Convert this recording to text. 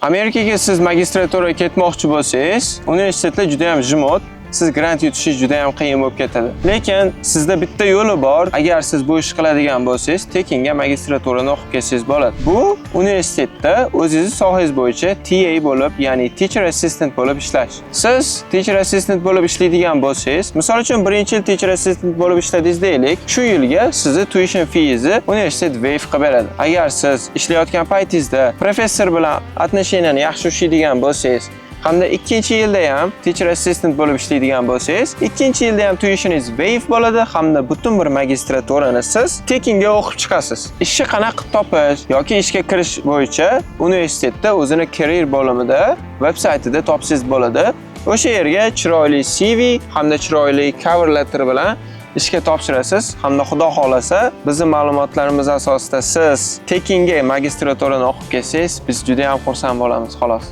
Amerikaga siz magistraturaga ketmoqchi bo'lsangiz, universitetlar juda ham жмот, siz grant yutishingiz juda ham qiyin bo'lib ketadi. Lekin sizda bitta yo'li bor. Agar siz bu ishni qiladigan bo'lsangiz, tekinga magistraturani o'qib ketsangiz bo'ladi. Bu universitetda o'zingizni sohangiz bo'yicha TA bo'lib, ya'ni teacher assistant bo'lib ishlash. Siz teacher assistant bo'lib ishlaydigan bo'lsangiz, misol uchun, birinchi yil teacher assistant bo'lib ishladingiz deylik, shu yilga sizni tuition fee'ingizni universitet waive qilib beradi. Agar siz ishlayotgan paytingizda professor bilan отношения ni yaxshi ushlaydigan bo'lsangiz hamda ikkinchi yilda ham teacher assistant bo'lib ishlaydigan bo'lsangiz, ikkinchi yilda ham tuitioningiz waive bo'ladi hamda butun bir magistraturani siz tekinga o'qib chiqasiz. Ishni qanaqa qilib topish yoki ishga kirish bo'yicha universitetda o'zini career bo'limida, veb saytida topsangiz bo'ladi. O'sha yerga chiroyli CV hamda chiroyli cover letter bilan ishga topshirasiz hamda, Xudo xohlasa, bizni ma'lumotlarimiz asosida siz tekinga magistraturani o'qib kelsangiz, biz juda ham xursand bo'lamiz, xolos.